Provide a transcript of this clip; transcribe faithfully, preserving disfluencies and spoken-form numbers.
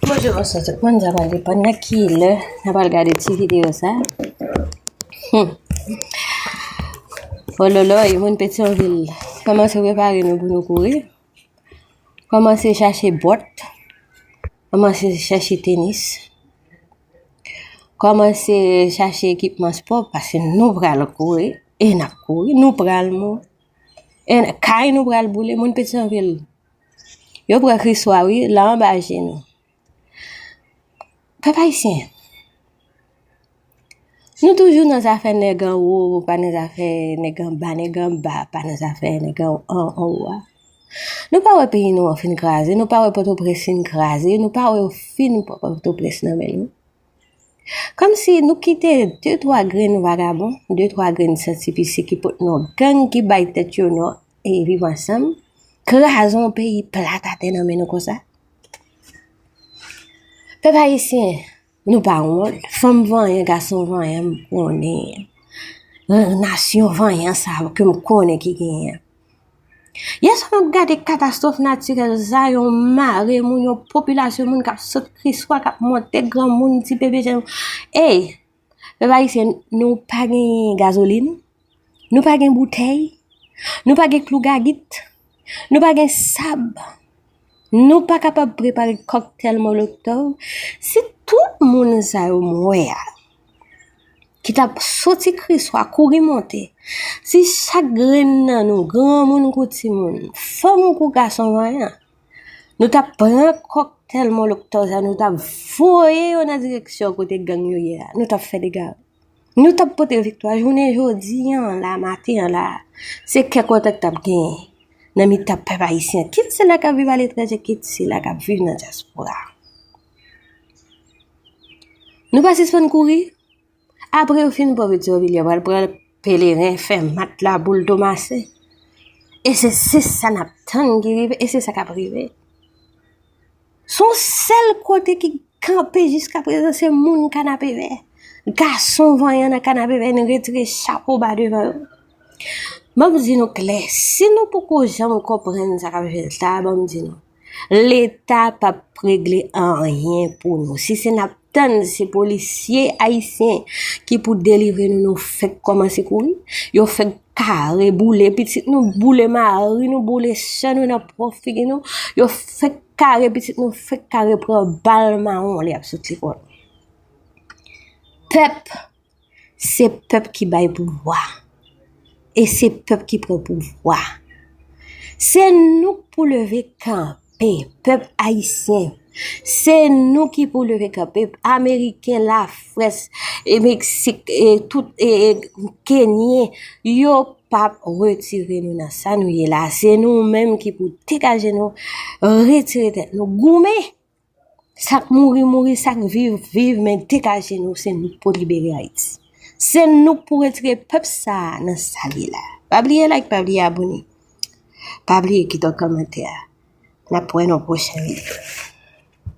Bonjou, bonswa tout moun, sa va depann nan ki lè n ap al gade ti videyo sa. Hmm. Ololoy, moun Petyonvil, kòmanse prepare nou pou nou kouri. Kòmanse chache bòt. Kòmanse chache tenis. Kòmanse chache ekipman spò, paske nou pral kouri, e n ap kouri, nou pral mouri. E n- kay nou pral boule, moun Petyonvil. Yo pran Kriswa, wi, la anba je nou. Pèp ayisyen, nou toujou nan zafè nèg anwo, pa nan zafè nèg anba, nèg anba, pa nan zafè nèg an- an- anwo a. Nou pa wè peyi nou an fin kraze, nou pa wè Pòtoprens fin kraze, nou pa wè yo fin pran Pòtoprens nan men nou. Kòmsi nou kite de twa grenn vagabon, de twa grenn santi pise ki pot non, gang ki bay tèt yo non e viv ansanm, kraze yon peyi plat atè nan men nou konsa. Pèp ayisyen, nou pa wont. Fanm vanyan, gason vanyan, m konnen. Nasyon vanyan sa ke m konnen ki genyen. Yè swa m ap gade katastwòf natirèl sa, yon mare moun, yon popilasyon moun k ap sot Kriswa, k ap monte granmoun, ti bebe, jèn. Ey, pèp ayisyen, nou pa gen gazolin, nou pa gen boutèy, nou pa gen klou gagit, nou pa gen sab, nou pa kapab prepare kòktèl molotòv. Si tout moun sa yo m wè a, ki t ap soti Kriswa, kouri monte, si chak grenn nan nou, granmoun kou timoun, fanm kou gason vanyan, nou t ap pran kòktèl molotòv sa, nou t ap voye yo nan direksyon kote gang yo ye a, nou t ap fè dega. Nou t ap pote viktwa. Jounen jodi an la, maten an la, se kè kontan k t ap genyen nan mitan pèp ayisyen, kit sila k ap viv aletranje, kit sila k ap viv nan dyaspora. Nou pa sispann kouri. Apre yo fin pran Petyonvil, yo pral pran Pelerin, Fèmat, Laboul, Tomasen. E se, se sa n ap tann ki rive, e se sa k ap rive. Se yon sèl kote ki kanpe jiskaprezan, se moun Kanapevè. Gason vanyan nan Kanapevè, nou retire chapo ba devan yo. Ban m di nou klè, si nou poko janm konprann sa k ap fèt la, ban m di nou, Leta p ap regle anyen pou nou. Si se n ap tann se polisye ayisyen ki pou delivre nou, nou fèk kòmanse kouri. Yo fèk kare boule pitit nou, boule mari nou, boule sè nou nan pwòp figi nou. Yo fèk kare pitit nou, fèk kare pran bal mawon lè y ap sot lekòl. Pèp, se pèp ki bay pouvwa. E se pèp ki pran pouvwa. Se nou k pou leve kanpe, pèp ayisyen. Se nou ki pou leve kanpe. Ameriken, Lafrans, e Meksik, e tout, e, e Kenyen, yo p ap retire nou nan sa nou ye la. Se nou menm ki pou degaje nou, retire tèt nou, goumen. Sa k mouri, mouri, sa k viv, viv, men degaje nou, se nou k pou libere Ayiti. Se nou k pou retire pèp sa a nan sa l ye la. Pa bliye like, pa bliye abòne. Pa bliye kite yon kòmantè. N ap wè nan pwochen videyo.